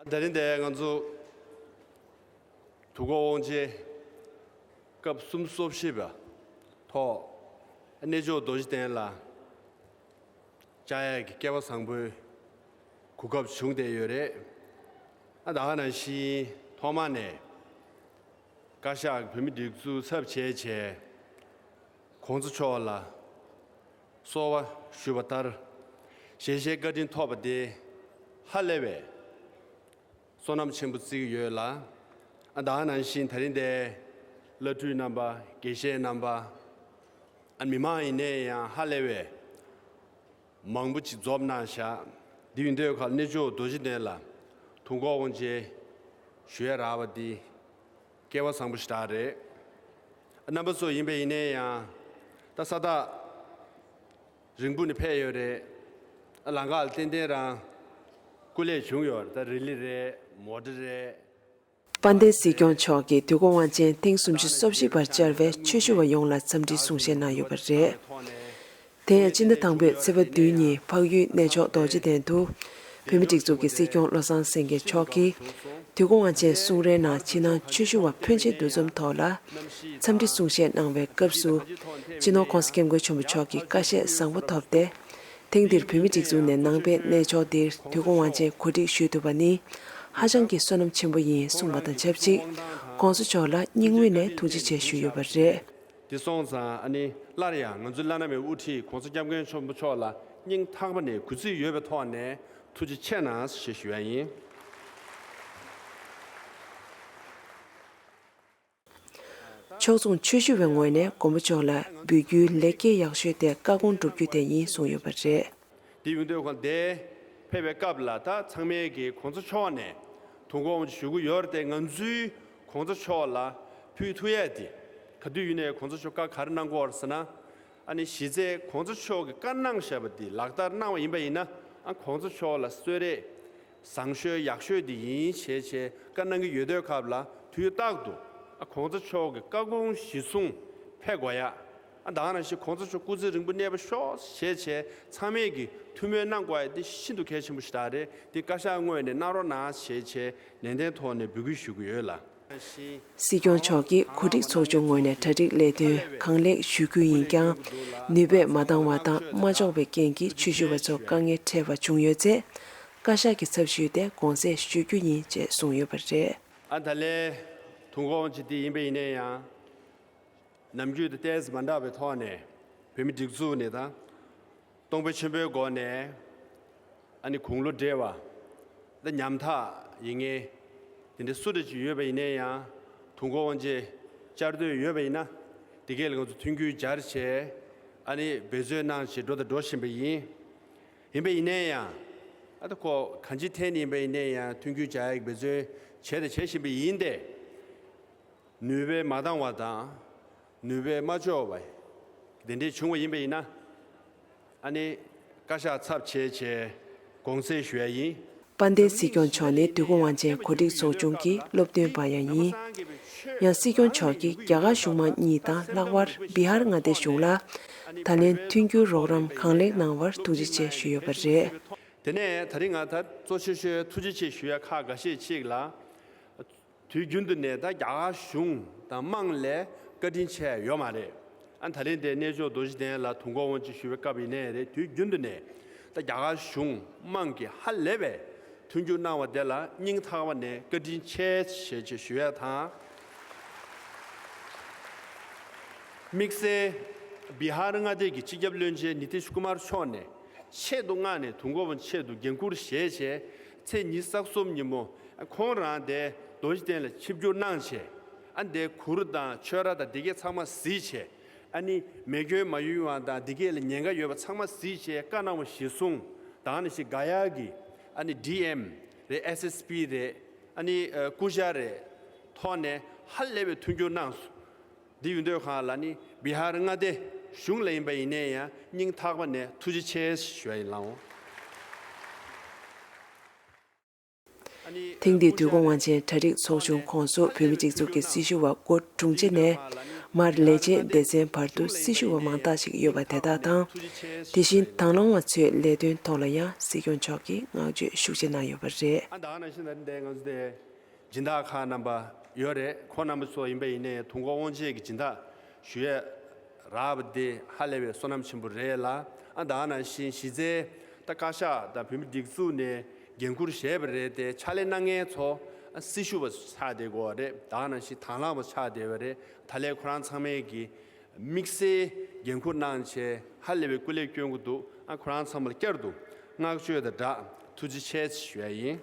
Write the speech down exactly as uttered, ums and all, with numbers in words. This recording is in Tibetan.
ད་རིང་འདིར་ང་ཚོ་དུས་འཁོར་དབང་ཆེན་སྐབས་སུམ་ཅུ་སོ་བཞི་པ་ཐོག་གནས་མཆོག་རྡོ་རྗེ་གདན་ལ་བཅར་ཡག་གི་སྐལ་བ་བཟང་པོའི་གོ་སྐབས་བྱུང་བསྡད་ཡོད་རེད། ཨ་ད་ག་ནང་བཞིན་ཐོག་མ་ནས་བཀའ་ཤག་བོད་མིའི་སྒྲིག་འཛུགས་ཚབ་བྱས་བྱས་༸གོང་ས་མཆོག་ལ་གསོལ་བ་ཞུས་པ་ལྟར་ཞལ་བཞེས་བཀའ་དྲིན་ཐོབ་པ་དེ་ཧ་ལས་པའི་བསོད་ནམས་ཆེན་པོ་བརྩི་གི་ཡོད་ལ། ཨ་ད་ག་ནང་བཞིན་ད་རིང་འདིར་བླ་སྤྲུལ་རྣམ་པ། དགེ་བཤེས་རྣམ་པ། ཨ་མི་མང་ཡིན་ནའི་ཡང་ཧ་ལས་པའི་མང་པོ་ཅིག་འཛོམས་གནང་བཞག་འདི་ཡིན་དུས་ཁར་གནས་མཆོག་རྡོ་རྗེ་གདན་ལ་དུས་འཁོར་དབང་ཆེན་ཞུ་ཡ་རག་པ་འདི་སྐལ་བ་བཟང་པོ་ཞེ་དྲག་རེད། ཨ་རྣམ་པ་ཚོ་ཡིན་པ་ཡིན་ནའི་ཡང་ད་ས་ཐག་རིང་པོ་ནས་ཕེབས་ཡོད་རེད། ཨ་ལམ་ཁ་ལ་ཏན་ཏན་རང་སྐུ་ལས་བྱུང་ཡོད་རེད། ད་རི་ལི་རེད། མོ་ཊ་རེད། དཔལ་ལྡན་སྲིད་སྐྱོང་མཆོག་གིས་དུས་འཁོར་དབང་ཆེན་ཐེངས་སུམ་ཅུ་སོ་བཞི་པར་བཅར་བའི་ཆོས་ཞུ་བ་ཡོངས་ལ་འཚམས་འདྲིའི་གསུང་བཤད་གནང་ཡོད་པ་རེད། དེ་ཡང་སྤྱི་ཟླ་དང་པོའི་ཚེས་པ་བདུན་ཉིན་འཕགས་ཡུལ་གནས་མཆོག་རྡོ་རྗེ་གདན་དུ་བོད་མིའི་སྒྲིག་འཛུགས་ཀྱི་སྲིད་སྐྱོང་བློ་བཟང་སེང་གེ་མཆོག་གིས་དུས་འཁོར་དབང་ཆེན་གསུང་རའི་ནང་ཕྱི་ནང་ཆོས་ཞུ་བ་ཕོན་ཆེ་འདུ་འཛོམས་ཐོག་ལ་འཚམས་འདྲི་གསུང་བཤད་གནང་བའི་སྐབས་སུ། སྤྱི་ནོར་༸གོང་ས་༸སྐྱབས་མགོན་ཆེན་པོ་མཆོག་གིས་བཀའ་བཤད་བཟང་པོ་ཐོབ་སྟེ། ཐེངས་འདིར་བོད་མིའི་སྒྲིག་འཛུགས་ནས་ནང་པའི་གནས་མཆོག་འདིར་དུས་འཁོར་དབང་ཆེན་གོ་སྒྲིག་ཞུས་ཐུབ་པ་ནི་ཧ་ཅང་གི་བསོད་ནམས་ཆེན་པོ་ཡིན་གསུངས་པ་དང་ཆབས་ཅིག ༸གོང་ས་མཆོག་ལ་སྙིང་དབུས་ནས་ཐུགས་རྗེ་ཆེ་ཞུས་ཡོད་པ་རེད། དེ་སོང་ཙང་ཨ་ནི་སླར་ཡང་ང་ཚོའི་བླ་ན་མེད་པའི་དབུ་ཁྲིད་༸གོང་ས་༸སྐྱབས་མགོན་ཆེན་པོ་མཆོག་ལ་སྙིང་ཐག་པ་ནས་གུས་བརྩི་ཡོད་པའི་ཐོག་ནས་ཐུགས་རྗེ་ཆེ་གནང་ཞེས་ཞུ་ཡ་ཡིན། ཕྱོགས་མཚུངས་ཆོས་ཞུ་བའི་ངོས་ནས་མགོན་པོ་མཆོག་ལ་འབུལ་རྒྱུའི་ལེགས་སྐྱེས་ཡག་ཤོས་དེ་བཀའ་དགོངས་སྒྲུབ་རྒྱུ་དེ་ཡིན་གསུངས་ཡོད་པ་རེད། དེ་ཡིན་དུས་ཁོང་དེ་ཕེབས་པའི་སྐབས་ལ་ད་ཚང་མས་ཀྱི་༸གོང་ས་མཆོག་ནས་དུས་འཁོར་དབང་ཆེན་ཞུ་གི་ཡོད་རེད་དེ། ང་ཚོས་༸གོང་ས་མཆོག་ལ་ཕུལ་ཐུབ་ཡས་དེ་ག་དུས་ཡིན་ནའི་༸གོང་ས་མཆོག་བཀའ་ག་རེ་གནང་གི་ཡོད་རེད་ཟེར་ན། ཨ་ནི་གཞི་རྩའི་༸གོང་ས་མཆོག་གིས་བཀའ་གནང་བཞག་པ་དེ་ལག་བསྟར་གནང་བ་ཡིན་པ་ཡིན་ན། ཨ་༸གོང་ས་མཆོག་ལ་གསོལ་རས་བཟང་ཤོས་ཡག་ཤོས་དེ་ཡིན་ཞེས་བྱས་བཀའ་གནང་གི་ཡོད་དུས་སྐབས་ལ། དུས་རྟག་ཏུ་ཨ་༸གོང་ས་མཆོག་གི་བཀའ་དགོངས་གཞི་བཟུང་ཕེབས་དགོས་ཡ། ཨ་ད་ག་ནང་བཞིན་༸གོང་ས་མཆོག་སྐུ་ཚེ་རིང་པོ་གནས་པ་ཤོག་ཞེས་བྱས་ཚང་མས་ཀྱི་ཐུགས་སྨོན་གནང་དགོས་ཡ་དེ་ཤིན་ཏུ་གལ་ཆེན་པོ་ཞིག་རེད། དེ་བཀའ་ཤག་ངོས་ནས་གནང་རོགས་གནང་ཞེས་བྱས་ནན་ཏན་ཐོག་ནས་འབོད་སྐུལ་ཞུ་གི་ཡོད་ལ། སྲིད་སྐྱོང་མཆོག་གིས་གོ་སྒྲིག་ཚོགས་ཆུང་ངོས་ནས་གྲ་སྒྲིག་ལས་དོན་གང་ལེགས་ཞུ་རྒྱུ་ཡིན་ཀྱང་། ནུས་པས་མ་འདང་བ་དང་མ་ལྕོགས་པའི་རྐྱེན་གྱིས་ཆོས་ཞུ་བ་ཚོ་དཀའ་ངལ་འཕྲད་པ་བྱུང་ཡོད་ཚེ། བཀའ་ཤག་གི་ཚབ་ཞུས་ཏེ་དགོངས་སེལ་ཞུ་རྒྱུ་ཡིན་ཅེས་གསུངས་ཡོད་པ་རེད། ཨ་ད་ལན་དུས་འཁོར་དབང་ཆེན་དེ་ཡིན་པ་ཡིན་ན་ཡང་། ནམ་རྒྱུན་དང་ཏོག་ཙམ་མ་འདྲ་བའི་ཐོག་ནས་བོད་མིའི་སྒྲིག་འཛུགས་ནས་དང་། གཏོང་ཕོད་ཆེན་པོའི་སྒོ་ནས་ཨ་ནི་དགུང་ལོ་བགྲེས་པ་དང་ཉམ་ཐག་ཡིན་མཁན་དེ་འདྲ་སུ་འདྲ་ཅིག་ཡོད་པ་ཡིན་ན་ཡང་དུས་འཁོར་དབང་ཆེན་བཅར་འདོད་ཡོད་པ་ཡིན་ན། དེ་གས་ལ་ང་ཚོ་མཐུན་འགྱུར་སྦྱར་བྱས་ཨ་ནི་འབད་བརྩོན་གནང་བྱས་འགྲོ་དང་འགྲོ་བཞིན་པ་ཡིན། ཡིན་པ་ཡིན་ན་ཡང་ཨ་ད་ཁོ་གང་ཅིའི་ཐད་ནས་ཡིན་པ་ཡིན་ན་ཡང་མཐུན་འགྱུར་སྦྱར་ཡག་འབད་བརྩོན་བྱས་དང་བྱེད་བཞིན་པ་ཡིན་ཏེ། ནུས་པས་མ་འདང་བ་དང་། ནུས་པས་མ་ལྕོགས་པ། དེ་འདྲས་བྱུང་བ་ཡིན་པ་ཡིན་ན། ཨ་ནི་བཀའ་ཤག་ཚབ་བྱས་བྱས་དགོངས་སེལ་ཞུ་ཡ་ཡིན། དཔལ་ལྡན་སྲིད་སྐྱོང་མཆོག་ནི་དུས་འཁོར་དབང་ཆེན་གོ་སྒྲིག་ཚོགས་ཆུང་གི་སློབ་སྟོན་པ་ཡང་ཡིན། ཡང་སྲིད་སྐྱོང་མཆོག་གིས་རྒྱ་གར་གཞུང་མང་གཉིས་དང་ལྷག་པར་བི་ཧར་མངའ་སྡེ་གཞུང་ལ་ད་ལན་མཐུན་འགྱུར་རོགས་རམ་གང་ལེགས་གནང་བར་ཐུགས་རྗེ་ཆེ་ཞུས་ཡོད་པ་རེད། དེ་ནས་ད་རིང་ང་ད་གཙོ་ཆེ་ཤོས་ཐུགས་རྗེ་ཆེ་ཞུ་ཡ་ཁག་འགའ་ཤས་ཅིག་ལ། དུས་རྒྱུན་དུ་ནས་ད་རྒྱ་གར་གཞུང་དང་དམངས་ལ་བཀའ་དྲིན་ཆེ་ཡོད་མ་རེད། ཨ་ད་ལན་དེ་གནས་མཆོག་རྡོ་རྗེ་གདན་ལ་དུས་འཁོར་དབང་ཆེན་ཞུ་བའི་སྐབས་ཡིན་ནའི་རེད། དུས་རྒྱུན་དུ་ནས་ད་རྒྱ་གར་གཞུང་དམངས་ཀྱིས་ཧ་ལས་པའི་མཐུན་འགྱུར་གནང་བ་དེ་ལ་སྙིང་ཐག་པ་ནས་བཀའ་དྲིན་ཆེ་ཞེས་ཞུ་ཡ་དང་། དམིགས་བསལ་བི་ཧར་མངའ་སྡེ་གི་སྤྱི་ཁྱབ་བློན་ཆེན་ནི་ཏིཤ་ཀུ་མར་མཆོག་ནས་ཆེད་དུ་མངགས་ནས་དུས་འཁོར་དབང་ཆེན་ཆེད་དུ་འགན་འཁུར་བཞེས་བྱས་ཚེས་ཉི་ཤུ་རྩ་གསུམ་ཉིན་མོ་ཁོང་རང་དེ་རྡོ་རྗེ་གདན་ལ་ཆིབས་བསྒྱུར་གནང་བྱས། ཨ་འདི་གུར་དང་ཆོས་ར་དང་འདི་གས་ཚང་མ་གཟིགས་བྱས། ཨ་ནི་མེ་སྐྱོན་མ་ཡོང་བ་དང་འདི་གས་ལ་ཉེན་ཁ་ཡོད་པ་ཚང་མ་གཟིགས་བྱས་བཀའ་གནང་བ་གཞིར་བཟུང་། ད་ནི་ཞིག་ག་ཡ་གི་ཨ་ནི་ཌི་ཨེམ་རེད། ཨེས་ཨེས་པི་རེད། ཨ་ནི་ཨ་སྐུ་བཅར་རེད། ཐོག་ནས་ཧ་ལས་པའི་མཐུན་འགྱུར་གནང་སོང་། འདི་ཡིན་དུས་ཁ་ལ་ནི་བི་ཧར་མངའ་སྡེ་གཞུང་ལ་ཡིན་པ་ཡིན་ནའི་ཡང་སྙིང་ཐག་པ་ནས་ཐུགས་རྗེ་ཆེ་ཞུ་བ་ཡིན་ལགས། ཐེངས་འདིའི་དུས་འཁོར་དབང་ཆེན་གྲ་སྒྲིག་ཚོགས་ཆུང་ཁོངས་སུ་བོད་མིའི་སྒྲིག་འཛུགས་ཀྱི་སྲི་ཞུ་བ་འགོ་དྲུང་ཆེ་ནས་ མར་ལས་བྱེད་སྡེ་ཚན་བར་དུ་སྲི་ཞུ་བ་མང་དག་ཅིག་ཡོད་པ་དེ་དག་དང་། དེ་བཞིན་དང་བླངས་བ་ཚོའི་ལས་དོན་ཐོག་ལ་ཡང་སྲིད་སྐྱོང་མཆོག་གིས་བསྔགས་བརྗོད་ཤུགས་ཆེ་གནང་ཡོད་པ་རེད། ཨ་ད་ག་ནང་བཞིན་ད་ལྟའི་ང་ཚོ་དེ་སྦྱིན་བདག་ཁག་རྣམ་པ་ཡོད་རེད། ཁོང་རྣམ་པ་ཚོ་ཡིན་པ་ཡིན་ནའི་དུས་འཁོར་དབང་ཆེན་གྱི་སྦྱིན་བདག་ཞུ་ཡས་རག་པ་དེ་ཧ་ལས་པའི་བསོད་ནམས་ཆེན་པོ་རེད་ལ། ཨ་ད་ག་ནང་བཞིན་གཞི་རྩའི་ད་བཀའ་ཤག་དང་བོད་མི་སྒྲིག་འཛུགས་ནས་འགན་འཁུར་བཞེས་པ་རེད་དེ། ཕྱག་ལས་གནང་མཁན་ཚོ་ཨ་སྲི་ཞུ་བ་ཆགས་བསྡད་ཀྱི་ཡོད་རེད། ད་ག་ནང་བཞིན་དང་བླངས་པ་ཆགས་བསྡད་པ་རེད། ད་ལས་ཁོ་རང་ཚང་མས་ཀྱི་དམིགས་བསལ་འགན་འཁུར་གནང་བྱས་ཧ་ལས་པའི་སྐུ་ལས་བསྐྱོན་གྱི་འདུག་ཨ་ཁོ་རང་ཚང་མ་ལ་བསྐྱར་དུ་བསྔགས་བརྗོད་དང་སྦྲགས་ཐུགས་རྗེ་ཆེ་ཞུ་ཡ་ཡིན།